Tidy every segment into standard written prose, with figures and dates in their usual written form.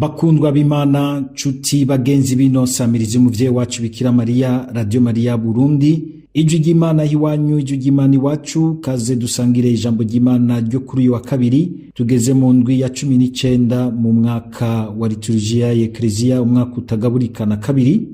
Bakundwa b'Imana, nshuti bagenzi bino samirizi umuvyeyi wacu Bikira Mariya, Radio Mariya Burundi, ijwi ry'Imana iwanyu, ijwi ry'Imana iwacu, kaze dusangire ijambo ry'Imana ryo kuri uyu wa kabiri. Tugeze mu ndwi ya 19 mu mwaka wa liturujia y'Ekleziya, umwaka utagaburikana kabiri.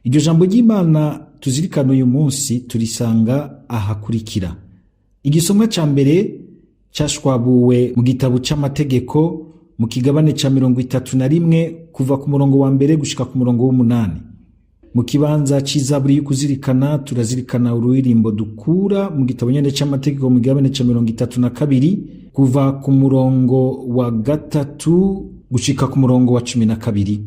Iryo jambo ry'Imana tuzirikana uyu munsi turisanga ahakurikira. Igisomwa ca mbere cashwabuwe mu gitabo c'amategeko mu kigabane ca 31, kuva ku murongo wa mbere gushika ku murongo w'umunani. Mu kibanza c'izaburi y'ukuzirikana turazirikana ururirimbo dukura mu gitabo nyene c'amategeko mu kigabane ca 32, kuva ku murongo wa gatatu gushika ku murongo wa 12.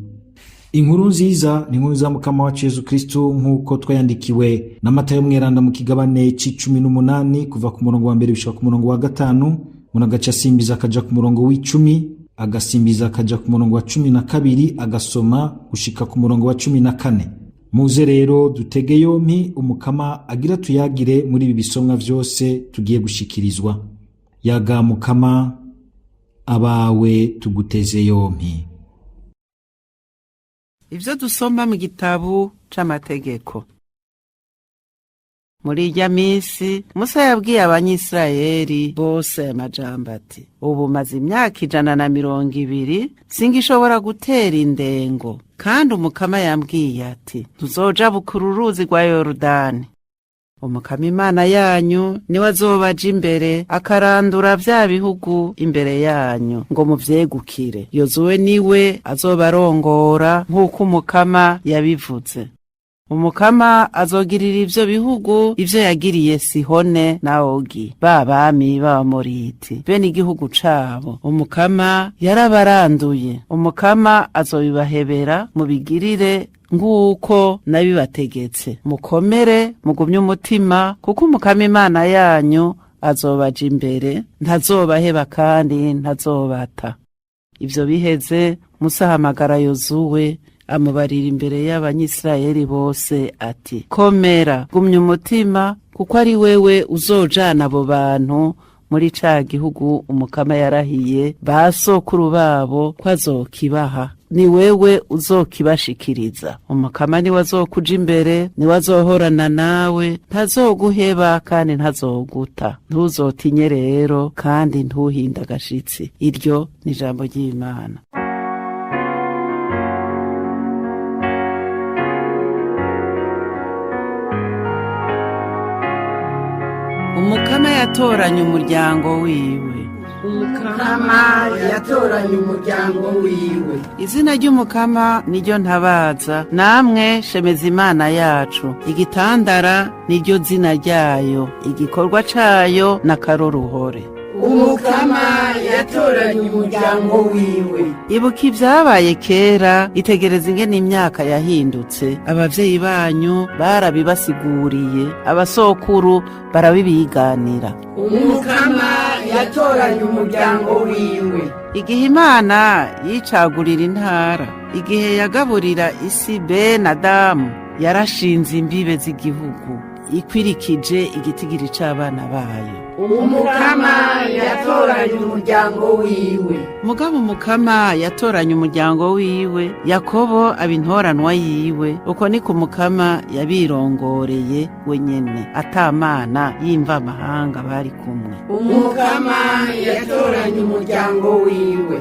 Inkuru nziza ni inkuru za Mukama wacu Yezu Kristu nk'uko twayandikiwe na Matayo Mweranda mu kigabane c'18, kuva ku murongo wa mbere gushika ku murongo wa gatanu. Umuntu agaca asimbiza akaja ku murongo w'icumi, agasimbiza akaja ku murongo wa 12, agasoma gushika ku murongo wa 14. Muze rero dutege yompi Umukama agira tuyagire muri ibi bisomwa vyose tugiye gushikirizwa. Yaga Mukama, abawe tuguteze yompi. Ivyo dusoma mu gitabo c'amategeko. Muri irya minsi Musa yabwiye Abanyisirayeli bose amajambo ati: "Ubu maze imyaka 120, singishobora gutera indengo, kandi Umukama yambwiye ati: 'Ntuzoja bukura uruzi rwa Yorodani.' Umukama Imana yanyu niwe azobaja imbere, akarandura vya bihugu imbere yanyu ngo muvyegukire. Yozuwe niwe azobarongora nk'uko Umukama yabivuze. Umukama azogirira ivyo bihugu ivyo yagiriye Sihone na Ogi, ba bami b'Abamoriti, bene igihugu cabo. Umukama yarabaranduye. Umukama azobibahebera mubigirire nk'uko nabibategetse. Mukomere, mugumye umutima, kuko Umukama Imana yanyu azobaja imbere, ntazobaheba kandi ntazobata." Ivyo biheze, Musa ahamagara Yozuwe, amubarira imbere y'Abanyisirayeli bose ati: "Komera, gumya umutima, kuko ari wewe uzojana abo bantu muri ca gihugu Umukama yarahiye ba sokuru babo ko azokibaha. Ni wewe uzokibashikiriza. Umukama niwe azokuja imbere, niwe azohorana nawe, ntazoguheba kandi ntazoguta. Ntuzotinye rero kandi ntuhinde agashitsi." Iryo ni ijambo ry'Imana. Umukama yatoranye umuryango wiwe. Umukama yatoranye umuryango wiwe. Izina ry'Umukama niryo ntabaza, namwe shemeza Imana yacu. Igitandara niryo zina ryayo, igikorwa cayo n'akaroruhore. Umukama yatoranye umuryango wiwe. Ibuka ibyabaye kera, itegereza ingene imyaka yahindutse. Abavyeyi banyu barabibasiguriye, abasokuru barabibiganira. Umukama yatoranye umuryango wiwe. Igihe Imana yicagurira intara, igihe yagaburira isi bene Adamu, yarashinze imbibe z'igihugu ikwirikije igitigiri c'abana bayo. Umukama yatoranye umuryango wiwe. Mugabo Umukama yatoranye umuryango wiwe, Yakobo aba intoranwa yiwe. Uko niko Umukama yabirongoreye wenyene, atamana y'imvamahanga bari kumwe. Umukama yatoranye umuryango wiwe.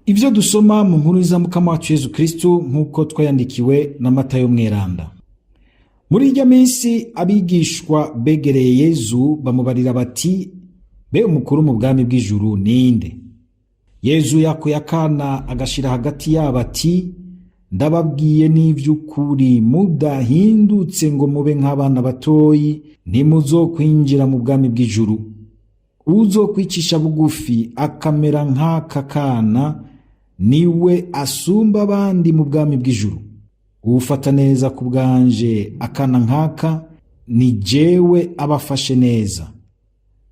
Ivyo dusoma mu nkuru za Mukama wacu Yezu Kristu nk'uko twayandikiwe na Matayo Mweranda. Muri irya minsi abigishwa begereye Yezu bamubarira bati: "Be umukuru mu bwami bw'ijuru ninde?" Yezu yakuye akana agashira hagati yabo ati: "Ndababwiye n'ivy'ukuri, mudahindutse ngo mube nk'abana batoyi, ntimuzokwinjira mu bwami bw'ijuru. Uzokwicisha bugufi akamera nk'aka kana niwe asumba abandi mu bwami bw'ijuru. Uwufata neza ku bwanje akana nk'aka, ni jewe abafashe neza.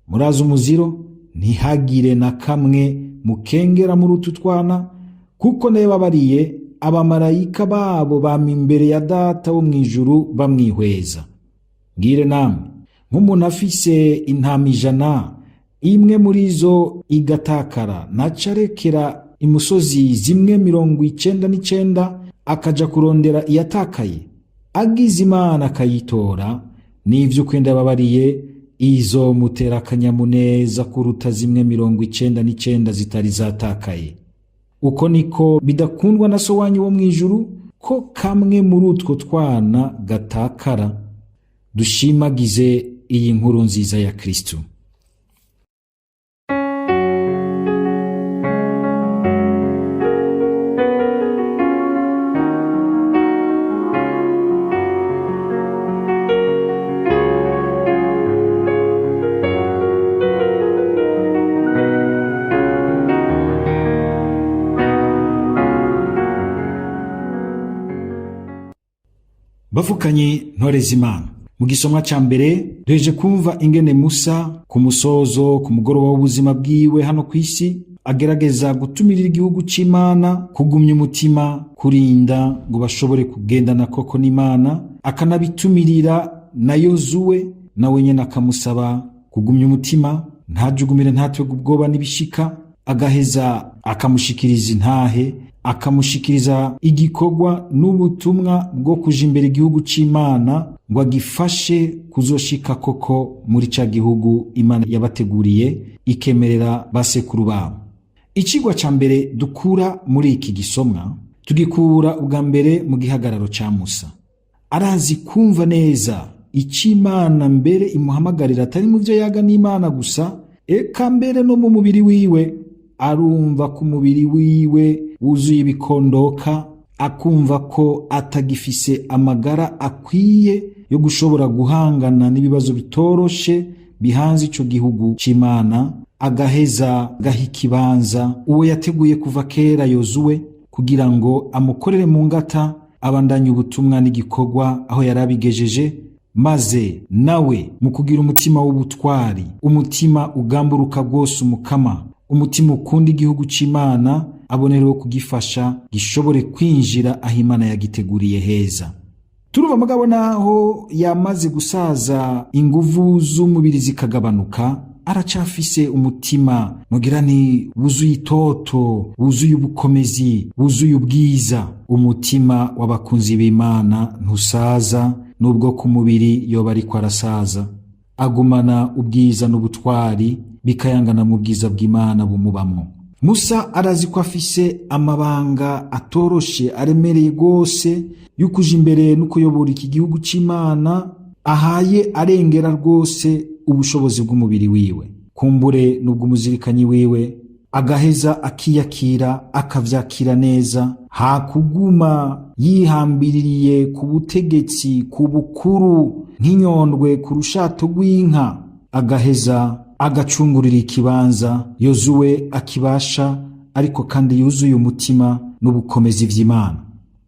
Murazi umuziro, ntihagire na kamwe mukengera muri utu twana, kuko nababariye Abamarayika babo bama imbere ya Data wo mw'ijuru bamwihweza. Mbwire namwe, nk'umuntu afise intama 100, imwe muri zo igatakara, ntaca arekera imusozi zimwe 99 akaja kurondera iyatakaye? Agize Imana akayitora, n'ivyo ndababariye, izomutera akanyamuneza kuruta zimwe 99 zitari zatakaye. Uko niko bidakundwa na So wanyu wo mw'ijuru ko kamwe muri utwo twana gatakara. Dushimagize iyi nkuru nziza ya Kristo. Bavukanye ntore z'Imana, mu gisomwa ca mbere duheje kumva ingene Musa ku musozo, ku mugoroba w'ubuzima bwiwe hano kw'isi, agerageza gutumirira igihugu c'Imana kugumya umutima, kurinda ngo bashobore kugendana koko n'Imana, akanabitumirira na Yozuwe, nawe nyene akamusaba kugumya umutima, ntajugumire, ntatwege ubwoba n'ibishika, agaheza akamushikiriza intahe, akamushikiriza igikorwa n'ubutumwa bwo kuja imbere igihugu c'Imana ngo agifashe kuzoshika koko muri ca gihugu Imana yabateguriye ikemerera basekuru babo. Icigwa ca mbere dukura muri iki gisomwa tugikura ubwa mbere mu gihagararo ca Musa. Arazi kumva neza ico Imana mbere imuhamagarira, atari mu vyo yaga n'Imana gusa, eka mbere no mu mubiri wiwe. Arumva ko umubiri wiwe wuzuye ibikondoka, akumva ko atagifise amagara akwiye yo gushobora guhangana n'ibibazo bitoroshe bihanze ico gihugu c'Imana, agaheza gaha ikibanza uwo yateguye kuva kera, Yozuwe, kugira ngo amukorere mu ngata, abandanye ubutumwa n'igikorwa aho yari abigejeje, maze nawe mu kugira umutima w'ubutwari, umutima ugamburuka rwose Umukama, umutima ukunda igihugu c'Imana, abonereho kugifasha gishobore kwinjira aho Imana yagiteguriye heza. Turumva mugabo naho yamaze gusaza, inguvu z'umubiri zikagabanuka, aracafise umutima mugira nti wuzuye itoto, wuzuye ubukomezi, wuzuye ubwiza. Umutima w'abakunzi b'Imana ntusaza, nubwo ku mubiri yoba ariko arasaza, agumana ubwiza n'ubutwari bikayangana mu bwiza bw'Imana bumubamwo. Musa arazi ko afise amabanga atoroshe, aremereye rwose, y'ukuja imbere no kuyobora iki gihugu c'Imana, ahaye arengera rwose ubushobozi bw'umubiri wiwe, kumbure n'ubw'umuzirikanyi wiwe, agaheza akiyakira, akavyakira neza, hakuguma yihambiririye ku butegetsi, ku bukuru, nk'inyondwe ku rushato rw'inka, agaheza agacungurira ikibanza Yozuwe akibasha, ariko kandi yuzuye umutima n'ubukomezi vy'Imana.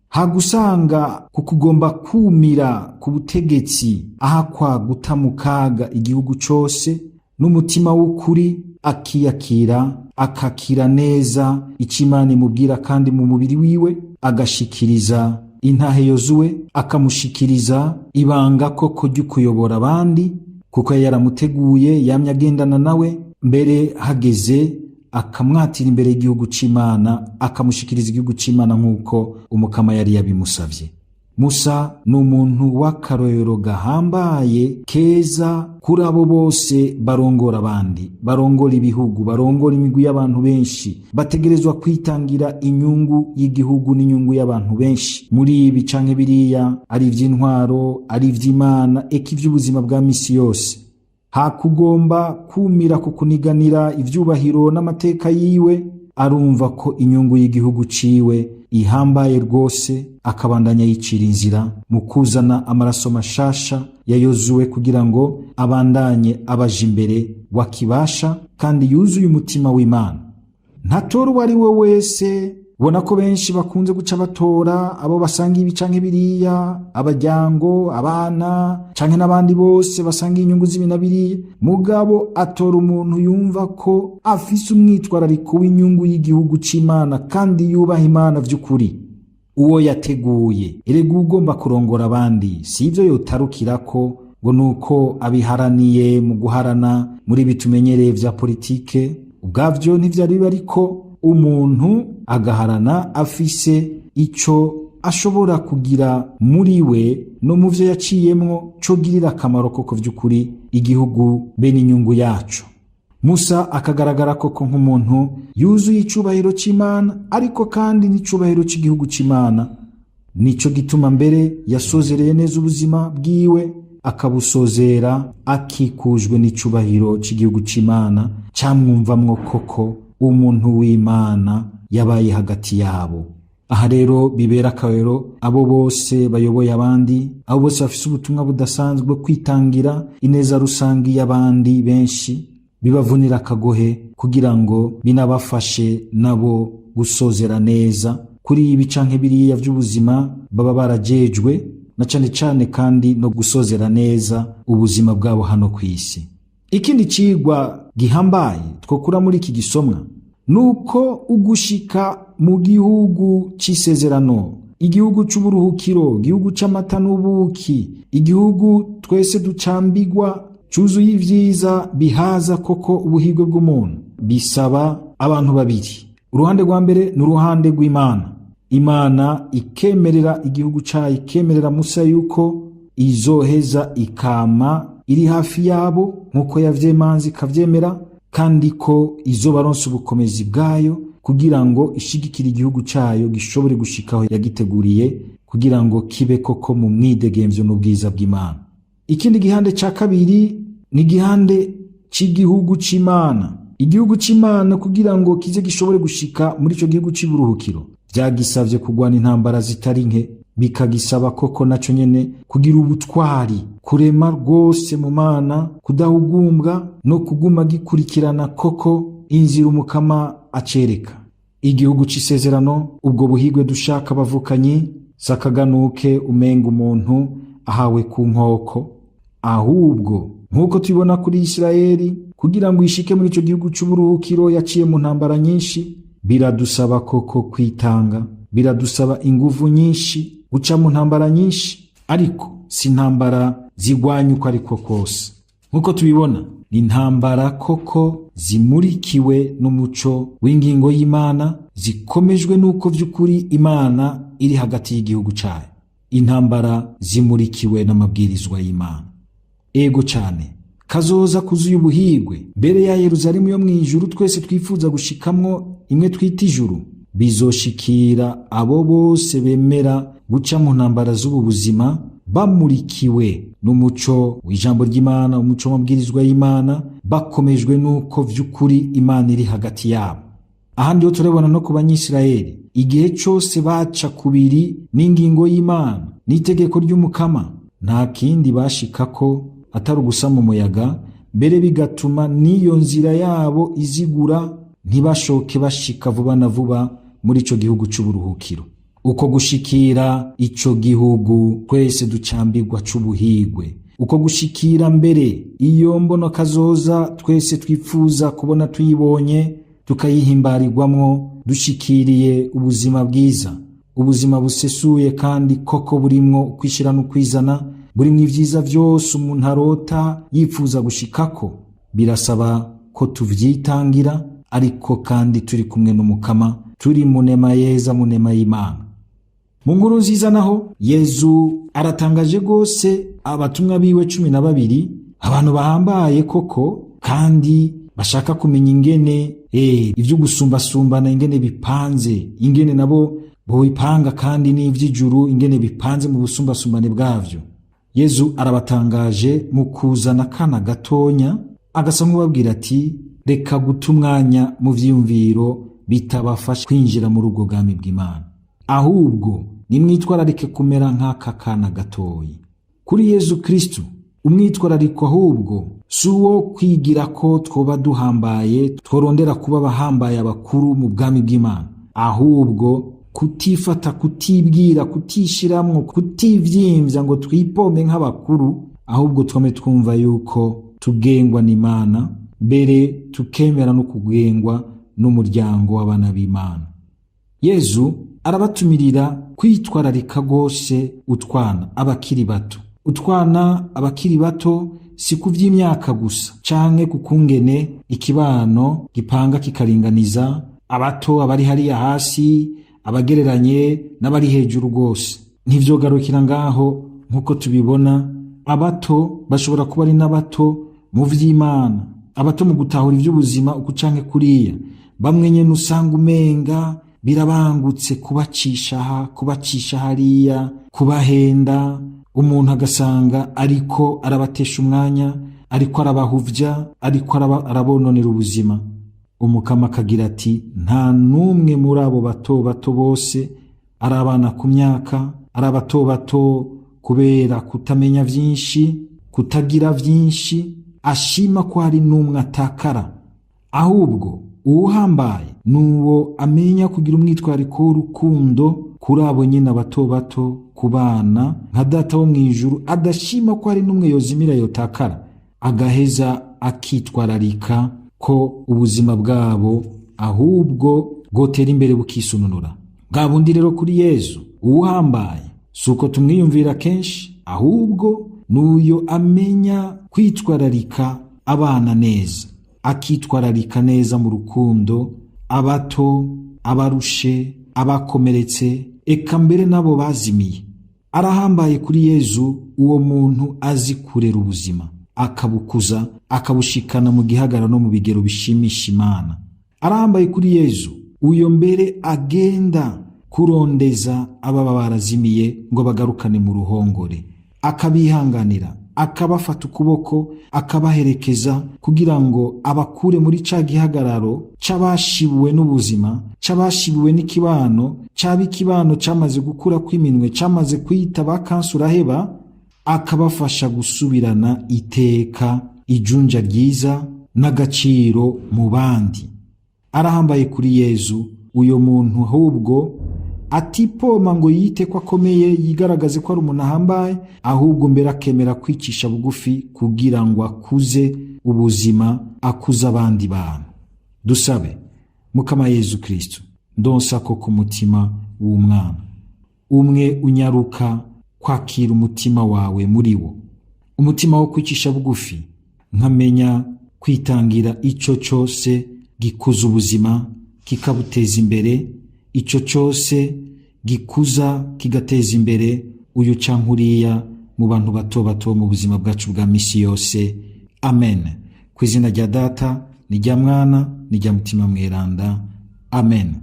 Hagusanga ku kugomba kumira ku butegetsi, ahakwa guta mu kaga igihugu cose, n'umutima w'ukuri akiyakira, akakira neza ico Imana imubwira, kandi mu mubiri wiwe agashikiriza intahe Yozuwe, akamushikiriza ibanga koko ry'ukuyobora abandi, kuko yari yaramuteguye, yamye agendana nawe, mbere hageze akamwatira imbere y'igihugu c'Imana, akamushikiriza igihugu c'Imana nk'uko Umukama yari yabimusavye. Musa ni umuntu w'akarorero gahambaye keza kuri abo bose barongora abandi, barongora ibihugu, barongora imigwi y'abantu benshi, bategerezwa kwitangira inyungu y'igihugu n'inyungu y'abantu benshi muri ibi canke biriya, ari ivy'intwaro, ari ivy'Imana, eka ivy'ubuzima bwa misi yose. Hakugomba kumira ku kuniganira ivyubahiro n'amateka yiwe, arumva ko inyungu y'igihugu ciwe ihambaye rwose, akabandanya yicira inzira mu kuzana amaraso mashasha ya Yozuwe kugira ngo abandanye abaja imbere wakibasha kandi yuzuye umutima w'Imana. Ntatora uwo ari we wese. Ubona ko benshi bakunze guca batora abo basanga ibi canke biriya, abajyango, abana canke n'abandi bose basanga inyungu z'ibi na biriya, mugabo atora umuntu yumva ko afise umwitwarariko w'inyungu y'igihugu c'Imana kandi yubaha Imana vy'ukuri. Uwo yateguye. Erega ugomba kurongora abandi si ivyo yotarukirako ngo nuko abiharaniye mu guharana muri bitumenyereye vya politike, ubwavyo ntivyari biba, ariko umuntu agaharana afise ico ashobora kugira muri we no mu vyo yaciyemwo cogirira akamaro koko vy'ukuri igihugu be n'inyungu yaco. Musa akagaragara koko nk'umuntu yuzuye icubahiro c'Imana, ariko kandi n'icubahiro c'igihugu c'Imana. Nico gituma mbere yasozereye neza ubuzima bwiwe, akabusozera akikujwe n'icubahiro c'igihugu c'Imana camwumvamwo koko umuntu w'Imana yabaye hagati yabo. Aha rero bibera akarorero abo bose bayoboye abandi, abo bose bafise ubutumwa budasanzwe bwo kwitangira ineza rusangi y'abandi benshi, bibavunira akagohe kugira ngo binabafashe nabo gusozera neza kuri ibi canke biriya vy'ubuzima baba barajejwe, na cane cane kandi no gusozera neza ubuzima bwabo hano kw'isi. Ikindi cigwa gihambaye twokura muri iki gisomwa nuko ugushika mu gihugu c'isezerano, igihugu c'uburuhukiro, igihugu c'amata n'ubuki, igihugu twese ducambigwa cuzuye ivyiza bihaza koko ubuhigwe bw'umuntu, bisaba abantu babiri. Uruhande rwa mbere ni uruhande rw'Imana. Imana ikemerera igihugu cayo, ikemerera Musa yuko izoheza ikama iri hafi yabo nk'uko yavyemanze ikavyemera, kandi ko izobaronsa ubukomezi bwayo kugira ngo ishigikire igihugu cayo gishobore gushikaho yagiteguriye, kugira ngo kibe koko mu mwidegemvyo n'ubwiza bw'Imana. Ikindi gihande ca kabiri ni igihande c'igihugu c'Imana. Igihugu c'Imana kugira ngo kize gishobore gushika muri ico gihugu c'uburuhukiro, vyagisavye kugwana intambara zitari nke, bikagisaba koko naco nyene kugira ubutwari, kurema rwose mu Mana, kudahugumbwa no kuguma gikurikirana koko inzira Umukama acereka. Igihugu c'isezerano, ubwo buhigwe dushaka abavukanyi, sakaganuke umenga umuntu ahawe ku nkoko, ahubwo nk'uko tubibona kuri Isirayeli, kugira ngo ishike muri ico gihugu c'uburuhukiro yaciye mu ntambara nyinshi. Biradusaba koko kwitanga, biradusaba inguvu nyinshi, guca mu ntambara nyinshi, ariko si intambara zigwanya uko ariko kose. Nk'uko tubibona, ni intambara koko zimurikiwe n'umuco w'ingingo y'Imana, zikomejwe n'uko vy'ukuri Imana iri hagati y'igihugu cayo. Intambara zimurikiwe n'amabwirizwa y'Imana. Ego cane, kazoza kuzuye ubuhigwe mbere ya Yeruzalemu yo mw'ijuru twese twifuza gushikamwo, imwe twita ijuru, bizoshikira abo bose bemera guca mu ntambara z'ubu buzima bamurikiwe n'umuco w'ijambo ry'Imana, umuco w'amabwirizwa y'Imana, bakomejwe n'uko vy'ukuri Imana iri hagati yabo. Ahandi ho turabona no ku Banyisirayeli, igihe cose baca kubiri n'ingingo y'Imana n'itegeko ry'Umukama, nta kindi bashikako atari ugusama umuyaga, mbere bigatuma n'iyo nzira yabo izigura, ntibashoke bashika vuba na vuba muri ico gihugu c'uburuhukiro. Uko gushikira ico gihugu twese ducambirwa c'ubuhigwe, uko gushikira mbere iyo mbono kazoza twese twifuza kubona tuyibonye, tukayihimbarirwamwo, dushikiriye ubuzima bwiza, ubuzima busesuye kandi koko burimwo ukwishira n'ukwizana, burimwo ivyiza vyose umuntu arota yifuza gushikako, birasaba ko tuvyitangira, ariko kandi turi kumwe n'Umukama, turi mu nema yeza, mu nema y'Imana. Mu nkuru nziza naho Yezu aratangaje rwose abatumwa biwe 12, abantu bahambaye koko kandi bashaka kumenya ingene ivyo gusumbasumbana ingene bipanze, ingene nabo bobipanga, kandi n'ivy'ijuru ingene bipanze mu busumbasumbane bwavyo. Yezu arabatangaje mu kuzana akana gatonya, agasa nk'ubabwira ati reka guta umwanya mu vyiyumviro bitabafasha kwinjira muri ubwo bwami bw'Imana, ahubwo nimwitwararike kumera nk'aka kana gatoyi. Kuri Yezu Kristu umwitwarariko ahubwo si uwo kwigira ko twoba duhambaye, tworondera kuba abahambaye abakuru mu bwami bw'Imana, ahubwo kutifata, kutibwira, kutishiramwo, kutivyimvya ngo twipompe nk'abakuru, ahubwo twame twumva yuko tugengwa n'Imana, mbere tukemera no kugengwa n'umuryango w'abana b'Imana. Yezu Arabatumirira kwitwararika rwose utwana, abakiri bato. Utwana, abakiri bato, si ku vy'imyaka gusa canke ku kungene ikibano gipanga kikaringaniza abato, abari hariya hasi, abagereranye n'abari hejuru rwose. Ntivyogarukira ngaho. Nk'uko tubibona, abato bashobora kuba ari n'abato mu vy'Imana, abato mu gutahura ivy'ubuzima uku canke kuriya. Bamwe nyene usanga umenga birabangutse kubacisha aha, kubacisha hariya, kubahenda. Umuntu agasanga ariko arabatesha umwanya, ariko arabahuvya, ariko arabononera ubuzima. Umukama akagira ati: nta n'umwe muri abo bato bato bose, ari abana ku myaka, ari abato bato kubera kutamenya vyinshi, kutagira vyinshi, ashima ko hari n'umwe atakara. Ahubwo uwuhambaye nuwo amenya kugira umwitwariko w'urukundo kuri abo nyine, abato bato, ku bana, nka Data wo mw'ijuru adashima ko hari n'umwe yozimira, yotakara, agaheza akitwararika ko ubuzima bwabo ahubwo bwotera imbere, bukisununura. Bwa bundi rero, kuri Yezu uwuhambaye si uko tumwiyumvira kenshi, ahubwo n'uyo amenya kwitwararika abana neza, akitwararika neza mu rukundo abato, abarushe, abakomeretse, eka mbere n'abo bazimiye. Arahambaye kuri Yezu uwo muntu azi kurera ubuzima, akabukuza, akabushikana mu gihagararo no mu bigero bishimisha Imana. Arahambaye kuri Yezu uyo mbere agenda kurondeza ababa barazimiye ngo bagarukane mu ruhongore, akabihanganira, akabafata ukuboko, akabaherekeza kugira ngo abakure muri ca gihagararo c'abashibuwe n'ubuzima, c'abashibuwe n'ikibano, caba ikibano camaze gukura kw'iminwe, camaze kwita ba kansuraheba, akabafasha gusubirana iteka, ijunja ryiza n'agaciro mu bandi. Arahambaye kuri Yezu uyo muntu ahubwo atipoma ngo yite ko akomeye, yigaragaze ko ari umuntu ahambaye, ahubwo mbere akemera kwicisha bugufi kugira ngo akuze ubuzima, akuze abandi bantu. Dusabe: Mukama Yezu Kristu, ndonsa ko ku mutima w'umwana umwe unyaruka kwakira umutima wawe, muri wo umutima wo kwicisha bugufi, nkamenya kwitangira ico cose gikuza ubuzima, kikabuteza imbere, ico cose gikuza, kigateza imbere uyu canke uriya mu bantu bato bato mu buzima bwacu bwa misi yose. Amen. Ku izina rya Data, n'irya Mwana, n'irya Mutima Mweranda. Amen.